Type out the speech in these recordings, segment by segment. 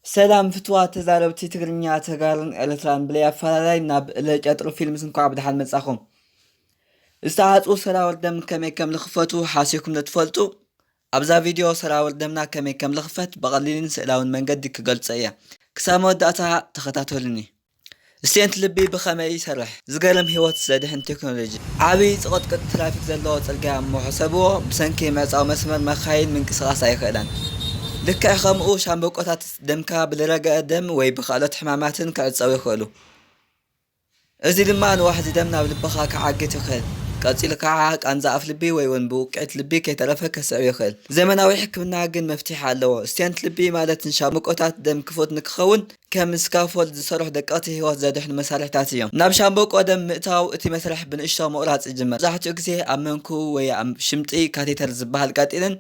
ሰላም ፍትዋት ተዛረብቲ ትግርኛ ተጋሩን ኤርትራን፣ ብለይ ኣፈላላይ ናብ ለጨጥሩ ፊልምስ እንኳዕ ብደሓን መጻኹም። ዝተዓጽዉ ሰራውር ደም ከመይ ከም ዝኽፈቱ ሓሲብኩም ዶ ትፈልጡ? ኣብዛ ቪድዮ ሰራውር ደምና ከመይ ከም ዝኽፈት ብቐሊልን ስእላውን መንገዲ ክገልጾ እየ። ክሳብ መወዳእታ ተኸታተሉኒ። ስቴንት ልቢ ብኸመይ ይሰርሕ? ዝገርም ህይወት ዘድሕን ቴክኖሎጂ። ዓቢ ጽቕጥቅጥ ትራፊክ ዘለዎ ጽርግያ እሞ ሕሰብዎ፣ ብሰንኪ ምዕጻው መስመር መኻይን ምንቅስቓስ ኣይኽእላን። ልክዕ ከምኡ ሻምበቆታት ደምካ ብዝረገአ ደም ወይ ብኻልኦት ሕማማትን ክዕጸው ይኽእሉ። እዚ ድማ ንዋሕዚ ደም ናብ ልብኻ ክዓግት ይኽእል። ቀጺሉ ከኣ ቃንዛ ኣፍ ልቢ ወይ እውን ብውቅዒት ልቢ ከይተረፈ ከስዕብ ይኽእል። ዘመናዊ ሕክምና ግን መፍትሒ ኣለዎ። ስቴንት ልቢ ማለት ንሻምበቆታት ደም ክፉት ንክኸውን ከም ስካፎልድ ዝሰርሑ ደቀቕቲ ህይወት ዘድሕኑ መሳርሒታት እዮም። ናብ ሻምበቆ ደም ምእታው እቲ መስርሕ ብንእሽቶ ምቑራጽ ይጅመር። መብዛሕትኡ ግዜ ኣብ መንኩቡ ወይ ኣብ ሽምጢ ካቴተር ዝበሃል ቀጢንን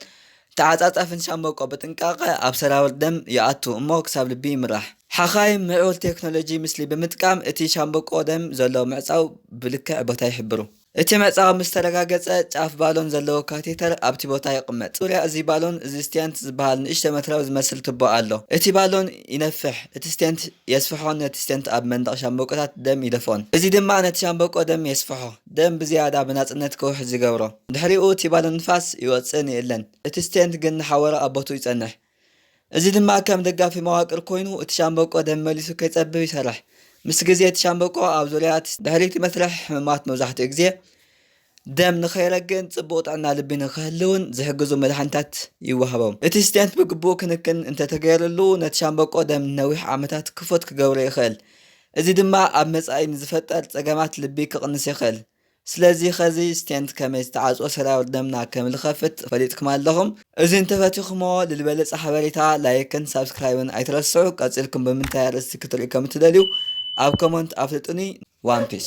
ተዓጻጻፍን ሻምበቆ ብጥንቃቐ ኣብ ሰራውር ደም ይኣቱ እሞ ክሳብ ልቢ ይምራሕ። ሓኻይም ምዕቡል ቴክኖሎጂ ምስሊ ብምጥቃም እቲ ሻምበቆ ደም ዘሎ ምዕጻው ብልክዕ ቦታ ይሕብሩ። እቲ ምዕጻው ምስ ተረጋገጸ፣ ጫፍ ባሎን ዘለዎ ካቴተር ኣብቲ ቦታ ይቕመጥ። ዙርያ እዚ ባሎን እዚ ስቴንት ዝበሃል ንእሽቶ መትረብ ዝመስል ቱቦ ኣሎ። እቲ ባሎን ይነፍሕ፣ እቲ ስቴንት የስፍሖን ነቲ ስቴንት ኣብ መንደቕ ሻምበቆታት ደም ይደፍኦን። እዚ ድማ ነቲ ሻምበቆ ደም የስፍሖ፣ ደም ብዝያዳ ብናጽነት ክውሕዝ ይገብሮ። ድሕሪኡ እቲ ባሎን ንፋስ ይወጽእን ይእለን፣ እቲ ስቴንት ግን ንሓወረ ኣብ ቦትኡ ይጸንሕ። እዚ ድማ ከም ደጋፊ መዋቅር ኮይኑ እቲ ሻምበቆ ደም መሊሱ ከይጸብብ ይሰርሕ። ምስ ግዜ እቲ ሻምበቆ ኣብ ዙርያ እቲ ድሕሪ እቲ መስርሕ ሕሙማት መብዛሕትኡ ግዜ ደም ንኸይረግእን ጽቡቕ ጥዕና ልቢ ንኽህልውን ዝሕግዙ መድሓኒታት ይወሃቦም። እቲ ስቴንት ብግቡእ ክንክን እንተተገይርሉ ነቲ ሻምበቆ ደም ንነዊሕ ዓመታት ክፉት ክገብሮ ይኽእል። እዚ ድማ ኣብ መጻኢ ንዝፈጠር ጸገማት ልቢ ክቕንስ ይኽእል። ስለዚ ኸዚ ስቴንት ከመይ ዝተዓጽወ ሰራውር ደምና ከም ዝኸፍት ፈሊጥኩም ኣለኹም። እዚ እንተፈቲኹሞ ልልበለጸ ሓበሬታ ላይክን ሳብስክራይብን ኣይትረስዑ። ቀጺልኩም ብምንታይ ኣርእስቲ ክትርእዩ ከም እትደልዩ ኣብ ኮመንት ኣፍልጡኒ። ዋን ፒስ።